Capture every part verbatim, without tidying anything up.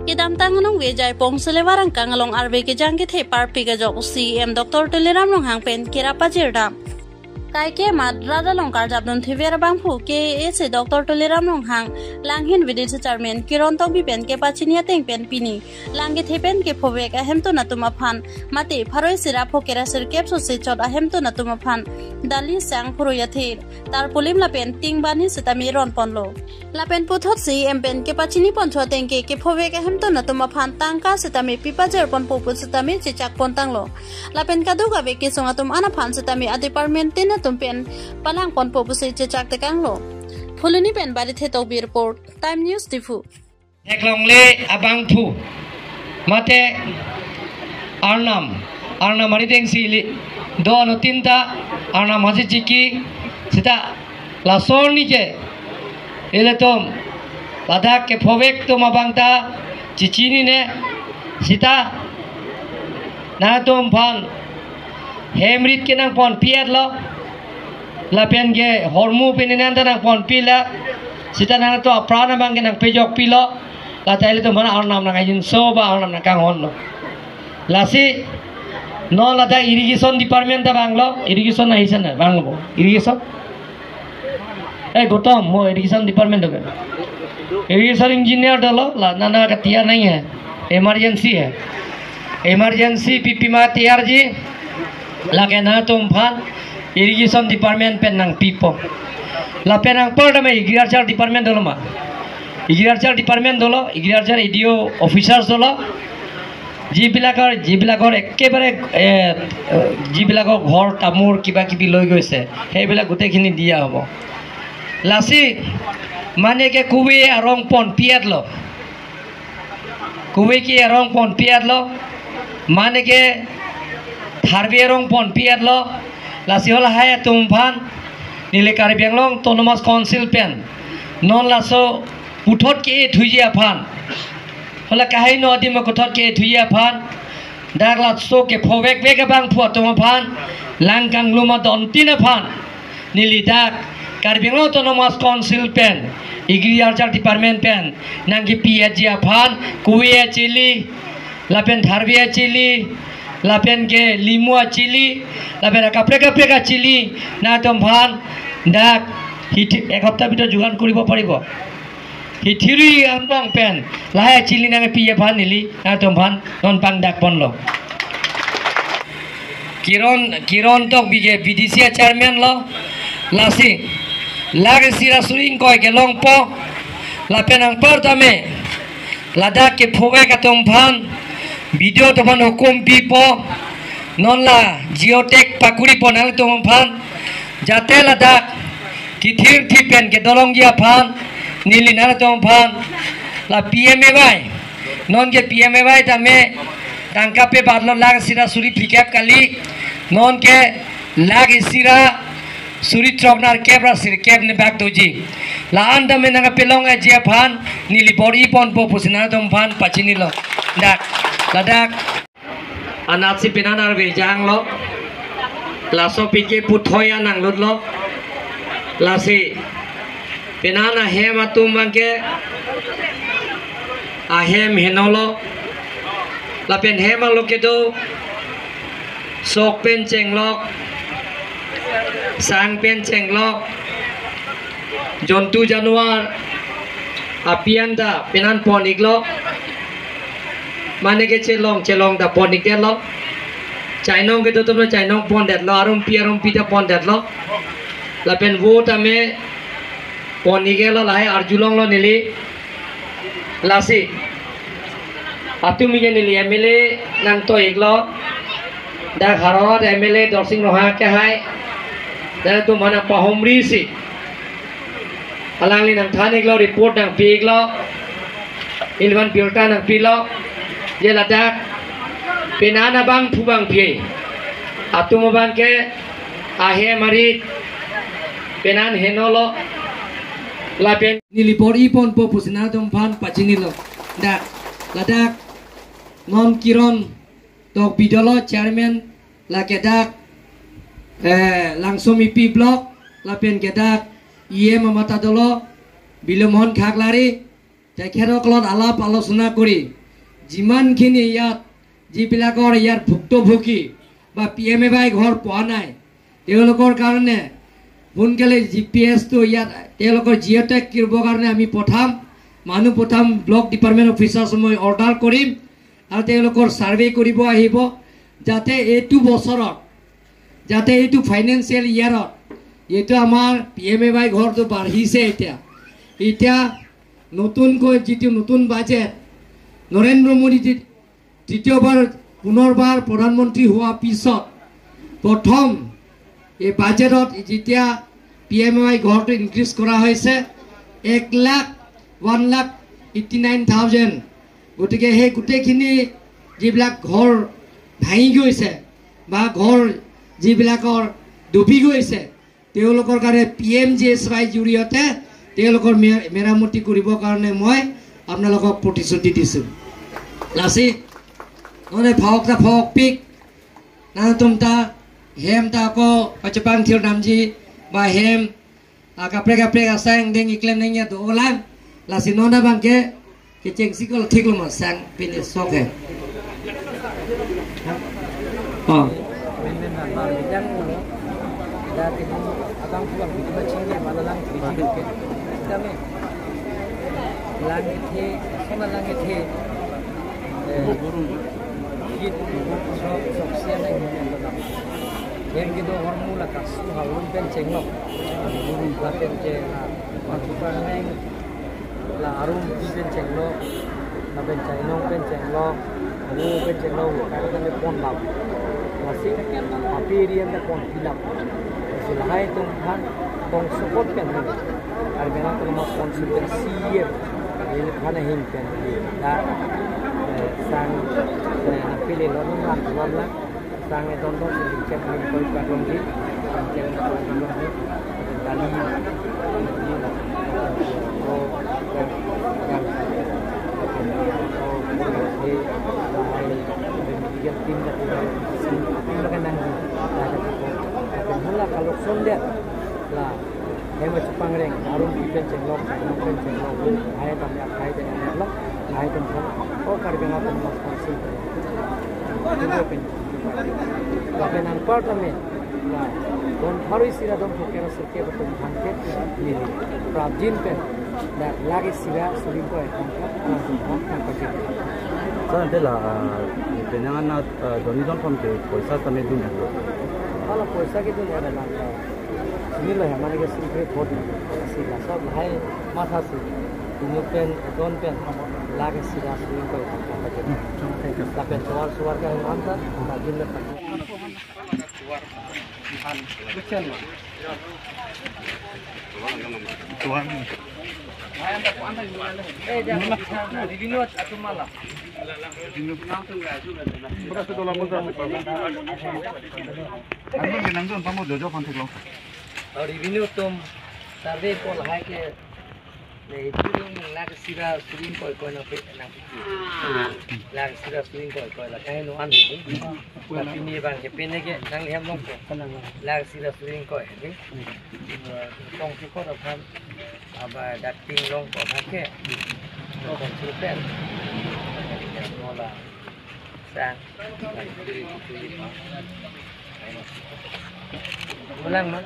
Kedamtang anong Vijay Pong Selevar angkang along arve kejang kethe parpik ajok C E M Doctor Tuliram Ronghang pen kerap pajirdam. Kaike mat rat along karjapdun thiver abangphu K A A C Doctor Tuliram Ronghang, Langhin V D C Chairman Kiron Tokbi pen kepachini ateng pen pini lang kethe pen kephovek ahemtun atum aphan mate pharo isi ra pho kre ra sirkep sose chot ahemtun atum aphan dali sang phurui athir, tarpaulin lapen ting bani sitame ron ponlo. Lapen puthot C E M pen kepachini poncho ateng ke kephovek ahemtun atum aphan tangka sitame pipajir ponpo pu sitame chechak pontanglo. Lapen kadokave kesung atum an aphan sitame a department tin atum pen palang ponpo pusi chechak tekanglo. Phuloni pen Barithe Tokbi report, Time News Diphu. Theklongle abangphu mate arnam, arnam arideng si ili do no tinta arnam hasi chiki sita lason ni ke ilitum ladak kephovek atum abang ta chichinine sita nangtum aphan hem rit kenang ponpi-etlo. Lapen ke hormu pini nang ta nang ponpilo. Sita nangtum apran abang ke nang pejokpilo. Lata ilitum aphan arnam nang ajinso ba arnam nang kanghonlo. Lasi non lata irrigation department ta vanglo, irrigation ahi sana vanglo bo. Irrigation? Eh, Gautam, mo irrigation department do ke. Irrigation engineer dolo, la nana ka tiyar nahi hai. Emergency hai. Emergency pipi ma tiyar ji. Lake nangtum aphan irrigation department pen nangpipo. Lapen anpar tame agriculture department dolo ma. Agriculture department dolo, agriculture A D O officers dolo. যিবিলাকৰ যিবিলাকৰ একেবাৰে এ, যিবিলাকৰ ঘৰ তামোল কিবা কিবি লৈ গৈছে, সেইবিলাক গোটেইখিনি দিয়া হ'ব। Lasi mane ke kuwe arong ponpi-etlo, kuwe ke arong ponpi-etlo, mane ke tharve arong ponpi-etlo. Lasi halahai atum aphan neli Karbi Anglong Autonomous Council pen non laso puthot ke-e thuji aphan, hala kahai no adim akuthot ke-e thuji aphan, dak laso kephovekvek abangphu atum aphan lang kanglum adon tin aphan neli dak Karbi Anglong Autonomous Council pen agriculture department pen nangkepi-etji aphan kuwe achili, lapen tharve achili, lapen ke limu achili, lapen akaprek kaprek achili nangtum aphan dak hithi ek hapta bhitor jogan koribo paribo. Hithiri angbong pen lahai achili nangpi aphan neli nangtum aphan non pangdak ponlo. Kiron, Kiron Tokbi ke V D C a chairman lo. Lasi lakh isi ra suri ingkoi kelongpo. Lapen anpar tame ladak kephovek atum aphan B D O atum aphan hukum pipo. Non la geotag pakuri pon nangtum aphan, jate ladak kithir thi pen kedolongji aphan neli nangtum aphan la P M A Y, non ke P M A Y tame tangka pe batlo lakh isi ra suri phlikep kali, non ke lakh isi ra suri throk nerkep ra sirkep ne bak doji. La-an tame nangpelong-etji aphan neli bor-i ponpo pusi nangtum aphan pachinilo. Dak, ladak anatsi penan arve janglo. Laso pike puthot ya nanglutlo. Lasi penan ahem atum abangke ahem henolo. Lapen hem along kedo sok pen chenglok, sang pen chenglok, jontu januar api anta penan pon-iklo. Mane ke chelong chelong ta pon-ikdetlo. Chainong kedo atum ta chainong pondetlo, arumpi arumpi ta pondetlo. Lapen vo tame pon-iklo, lahai arjulonglo neli. Lasi atum ike neli M L A nangtoi-iklo. Dak Howraghat M L A Dorsing Ronghang ke hai. Dak atum aphan pahomri si alangli nangthan-iklo, report nangpi-iklo, ilvan birta nangpilo. Je ladak penan abangphu abangphi atum abangke ahem arit penan henolo. Lapen neli bor-i ponpo pusi nangtum aphan pachinilo. Dak, ladak non Kiron Tokbi dolo chairman, lake dak, eh, Langsomipi block, lapen ke dak E M amata dolo, Bilomon Khaklari, তেখেতসকলত আলাপ আলোচনা কৰি যিমানখিনি ইয়াত যিবিলাকৰ ইয়াত ভুক্তভোগী বা পি এম এ ৱাই ঘৰ পোৱা নাই, তেওঁলোকৰ কাৰণে সোনকালে জি পি এছটো ইয়াত তেওঁলোকৰ জিঅ' টেগ কৰিবৰ কাৰণে আমি পঠাম, মানুহ পঠাম, ব্লক ডিপাৰ্টমেণ্ট অফিচাৰ্ছ মই অৰ্ডাৰ কৰিম আৰু তেওঁলোকৰ ছাৰ্ভে কৰিব আহিব, যাতে এইটো বছৰত, যাতে এইটো ফাইনেন্সিয়েল ইয়াৰত, এইটো আমাৰ পি এম এ ৱাই ঘৰটো বাঢ়িছে এতিয়া। এতিয়া নতুনকৈ যিটো নতুন বাজেট, নৰেন্দ্ৰ মোদী যি তৃতীয়বাৰ পুনৰবাৰ প্ৰধানমন্ত্ৰী হোৱাৰ পিছত প্ৰথম এই বাজেটত যেতিয়া পি এম এ ৱাই ঘৰটো ইনক্ৰিজ কৰা হৈছে এক লাখ, ওৱান লাখ এইটি নাইন থাউজেণ্ড। গতিকে সেই গোটেইখিনি যিবিলাক ঘৰ ভাঙি গৈছে বা ঘৰ যিবিলাকৰ ডুবি গৈছে, তেওঁলোকৰ কাৰণে P M G S Y জৰিয়তে তেওঁলোকৰ মে-, মেৰামতি কৰিবৰ কাৰণে মই আপোনালোকক প্ৰতিশ্ৰুতি দিছোঁ। Lasi, nonne phak ta phakpik, nangtum ta hem ta ako pachepangthir damji ba hem, ah, kaprek kaprek asang deng iklem neng ya dolang. Lasi non abangke kechengsi kol thik lo ma sang pini sok he. Oh. Langit he, sona langit he. Eh, git, sok, sok, sian, eh, yang gitu hormu la kasu halun pen chenglok. Lapen ke, ah, matukan neng, la arum pen chenglok, lapen chainong pen chenglok, wu pen chenglok, kaya kami pon lap. Lasi, api area ta pon pilap. Lasi lahai atum aphan, kong support pen ni. Karbi Anglong Autonomous Council pen C E M, ini aphan ahin pen ni. Da, eh, sang, eh, napili lon lang, lon lang. Sang e don don si ling cek ling koi parlong di, ling cek ling koi parlong di, dali, dali, oh, kan, kan, oh, kan, eh, lahai, medical team dak, team dak nang di, lahai dak, kan, mula kalau sondet, la, Hema chepangreng, arum pen chenglok, chenglok pen chenglok, hai tam ya, hai tam ya, lok, hai tam ya. Oh, Karbi Anglong Autonomous Council. Itu pen. Lapen anpar tame, la, don pharo isi ra don phokera sirkep atum aphan ke, neli, prapjin pen, la, lake sira suring ko ekon ka, langsung hok kan pakai. Sir, ante la, ah, penangan na, ah, doni don pham ke, poisa tame dun ya. Hala poisa kedun ya, la, la. Sini lo ya, mane ke sini kre thot si la, sab lahai matha si. Inut pen, don pen, lake sira suring ko ekon ka pakai. Lapen tovar suvar ka hum anta, prapjin le pakai. Revenue atum survey po lahai ke, ne, itu lak sira suring koi koi na pe na pe. Lak sira suring koi koi la kai no an ni. La pini abang ke pini ke nangli hem longpo. Lak sira suring koi ni. Tong si ko aphan. Aba dak ting longpo aphan ke. Tong si pen. Mola. Sang. Ulang ma.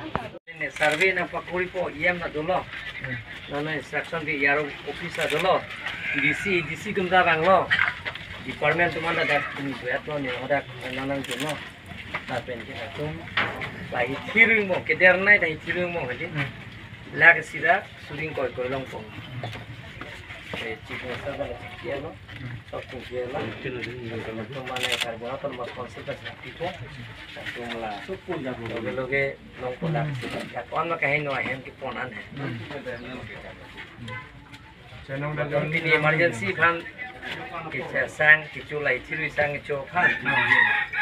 Ne survey nangpakoripo E M ta dolo. Nana instruction ke E R O office ta dolo. D C, D C atum ta vanglo. Department atum anta dak kumi buat lo ne, hadak nanang atum lo. Lapen ke atum la hithi ring mo, kedernai ta hithi ring mo kali. Lake sira suring koi koi longpo. Eh, Chief Minister ba la chikya lo. Sok chikya lo. Atum mane Karbi Anglong Autonomous Council ta sakti ko. Atum la. Loge loge longpo lake sira. Ya kon ma kaheno ahem kepon an he. Pini emergency aphan kecho sang, kecho la hithi ri sang kecho aphan.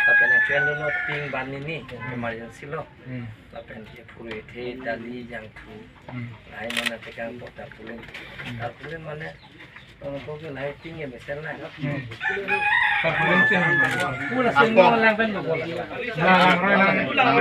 Lapen achuan lo no ting ban ni ni emergency lo. Lapen ke phuru ethe dali jangthu. Lahai mane tekang po tarpaulin. Tarpaulin mane, ono po ke lahai ting ya besel na. Tarpaulin sih. Pura semua lang pen lo. Lang, lang, lang.